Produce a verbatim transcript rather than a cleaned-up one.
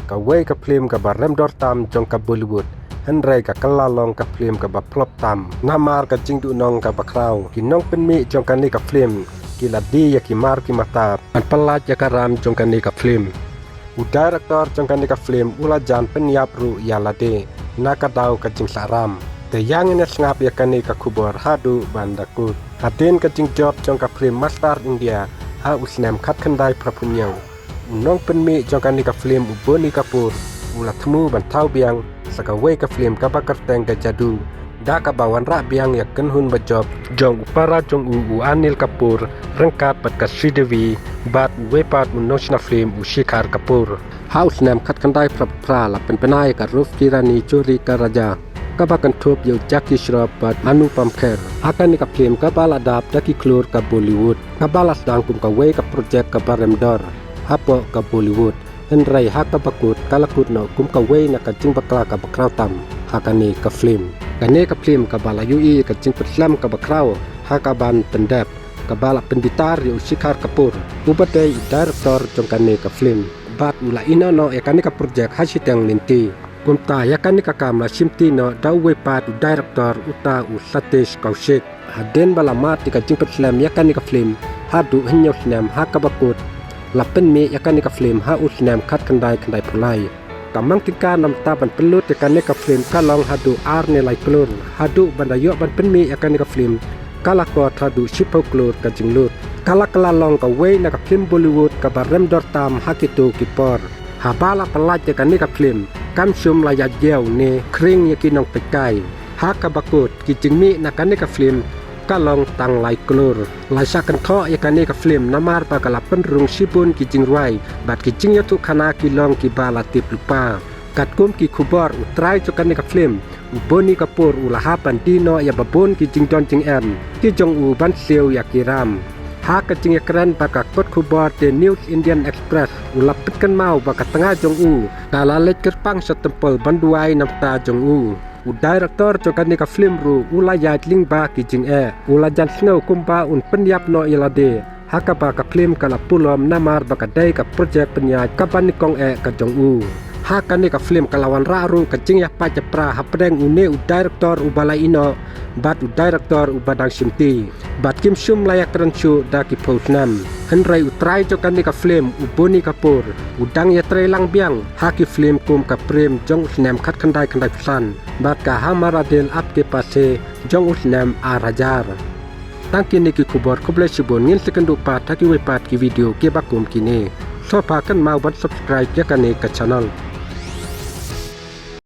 kawei ka phlim kaba rem dor tam jong ka Bollywood, hynrei ka kylla long ka phlim kaba flop tam namar ka jingduhnong kaba khraw. Ki nongpynmih jong kane ka phlim ki la die ïa ki mar ki mata ban pyllait ïa ka ram jong kane ka phlim. U director jong kane ka phlim u la jan pynïap ruh ïa lade na ka daw ka jingshah ram. Te ïa ngin ïa sngap ïa kane ka khubor haduh ban da kut. Hadien ka jingjop jong ka phlim Master India ha u snem khatkhyndai phraphew hynñiew, u nongpynmih jong kane ka phlim u Boney Kapoor u la thmu ban thaw biang sa kawei ka phlim kaba kyrteng ka Jadoo, da kaba wanrah biang ïa ka kynhun bajop jong u para jong u, u Anil Kapoor, ryngkat bad ka Sridevi bad uwei pat u nongshna phlim u Shikhar Kapoor. Ha u snem khatkhyndai phraphew phra la pynbna ïa ka Roop Ki Rani Choori Ka Raja, kaba kynthup ïa u Jackie Shroff bad Anupam Kher. Ha kane ka phlim kaba la dap da ki khlur ka Bollywood, kaba la sdang kum kawei ka project kaba rem dor hapoh ka Bollywood, hynrei ha kaba kut ka la kut noh kum kawei na ka jingbakla kaba khraw tam ha kane ka phlim. Kane ka phlim kaba la ïohi ïa ka jingpynslem kaba khraw ha kaban pyndep, kaba la pynbitar ïa u Shikhar Kapoor uba dei u director jong kane ka phlim, bad u la ïehnoh noh ïa kane ka project ha shiteng lynti. Kumta ïa kane ka kam la shimti noh da uwei pat u director, uta u Satish Kaushik. Hadien ba la mad ïa ka jingpynslem ïa kane ka phlim haduh hynñiew snem, ha kaba kut la pynmih ïa kane ka phlim ha u snem khatkhyndai khyndaiphew lai. Ka mang tyngka namar ban pynlut ïa kane ka phlim ka long haduh ar ne lai klur. Haduh ban da ïoh ban pynmih ïa kane ka phlim ka la kot haduh shiphew klur ka jinglut. Ka la kylla long kawei na ka phlim Bollywood kaba rem dor tam ha kito ki por. Haba la pyllait ïa kane ka phlim kam shym la ïaid ïew ne khring ïa ki nongpeitkai. Ha kaba kut ki jingmih na kane ka phlim ka long tang lai klur. La shah kynthoh ïa kane ka phlim namar ba ka la pynrung shibun ki jingrwai bad ki jingïathuhkhana ki long kiba la tip lypa. Katkum ki khubor, u trai jong kane ka phlim u Boney Kapoor u la hap ban die noh ïa babun ki jingdon jingem ki jong u ban siew ïa ki ram. Ha ka jingïakren bad ka kot khubor The New Indian Express, u la pynkynmaw ba ka tnga jong u ka la leit kyrpang sha temple ban duwai na bynta jong u. U director jong kane ka phlim ruh u la ïaid lyngba ki jingeh. U la jan sngew kumba un pynïap noh ïa lade ha kaba ka phlim ka la pulom namar ba ka dei ka project pynïaid kaba nyngkong eh ka jong u. Ha kane ka phlim ka la wanrah ruh ka jingïapait ïapra hapdeng une u director uba la ïehnoh bad u director uba dang shimti. Bad kim shym la ïakren shuh da ki phew snem. Hynrei u trai jong kane ka phlim u Boney Kapoor u dang ïatreilang biang ha ki phlim kum ka Prem jong u snem khatkhyndai khyndaiphew san bad ka Hamara Dil Aapke Paas Hai jong u snem ar hajar. Tang kine ki khubor, khublei shibun, ngin sa ïakynduh pat ha kiwei pat ki video kiba kum kine. Sngewbha kynmaw ban subscribe ïa kane ka channel.